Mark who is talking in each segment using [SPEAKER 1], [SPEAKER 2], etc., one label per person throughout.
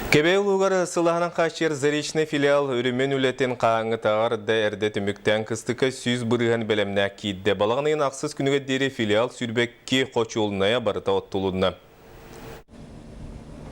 [SPEAKER 1] Кэбээйи улууһугар сылаһынан хааччыйар Заречный филиал өрөмүөн үлэтин хаһааҥҥытааҕар да эрдэ түмүктээн кыстыкка 100% бэлэмнээх киирдэ. Балаҕан ыйын ахсыс күнүгэр диэри филиал 22 хочуолунайа барыта оттулунна.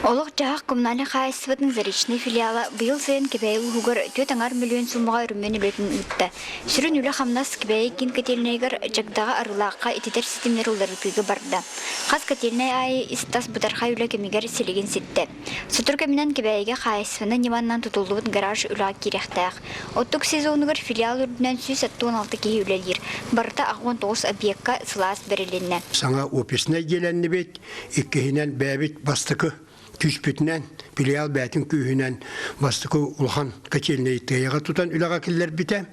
[SPEAKER 2] Олох-дьаһах коммунальнай хаһаайыстыбатын Заречный филиала быйыл сайын Кэбээйи улууһугар 4,5 мөлүйүөн суумаҕа өрөмүөн үлэтин ыытта. Сүрүн үлэ-хамнас Кэбээйи киин котельнайыгар Чагдаҕа Арыылаахха ититэр ситимнэри уларытыыга барда. Хас котельнай аайы ис-тас бытархай үлэ кэмигэр силигин ситтэ. Сотору кэминэн Кэбээйигэ хаһаайыстыбаннай ньыманан тутуллубут гараж үлэҕэ киириэхтээх. Оттук сезонугар филиал үрдүнэн 176 киһи үлэлиир. Барыта 89 объекка сылаас бэрилиннэ.
[SPEAKER 3] Саҥа офиснай дьиэлэннибит, иккиһинэн бэйэбит бастакы күүспүтүнэн, филиал бэйэтин күүһүнэн бастакы улахан котельнай тыайаҕа тутан үлэҕэ киллэрбитэ.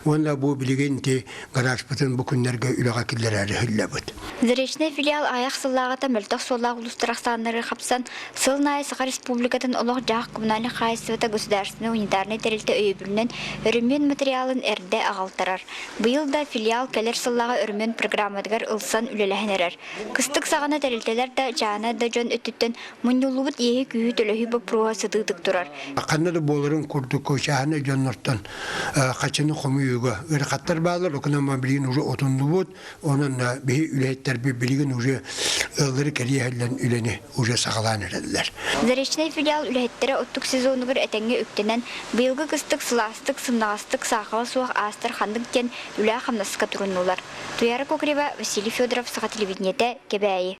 [SPEAKER 3] Уонна бу билигин ити гаражпытын бу күннэргэ үлэҕэ киллэрээри иһиллэбит.
[SPEAKER 2] Заречнай филиал аҕыйах сыллааҕыта мөлтөх суоллаах улуустар ахсааннары хапсан, сылын аайы Саха Республикатын олох-дьаһах коммунальнай хаһаайыстыбата государственнай унитарнай тэрилтэ өйөбүлүнэн өрөмүөн материалын эрдэ аҕалтарар. Быйыл да филиал кэлэр сыллааҕы өрөмүөн программатыгар ылсан үлэлэһэн эрэр. Кыстык саҕана тэрилтэлэр да, чааһынай да дьон өттүттэн мунньуллубут иэһи-күүһү төлөһүү боппуруоһа сытыытык турар.
[SPEAKER 3] Ханна да буоларын курдук чааһынай дьоннортон хачыны хомуйууга ыарахаттар бааллар, окунан билигин уже отуннубут, онон биһи үлэһиттэрбит билигин уже ыаллары кэриэһэллэн үлэни уже саҕалаан эрэллэр.
[SPEAKER 2] Заречнай филиал үлэһиттэрэ оттук сезонугар этэҥҥэ үктэнэн, быйылгы кыстык сылаастык, сымнаҕастык, саахала суох аастар ханнык диэн үлэ-хамнаска туруннулар. Туяра Кокорева, Василий Федоров, Саха телевидениетэ, Кэбээйи.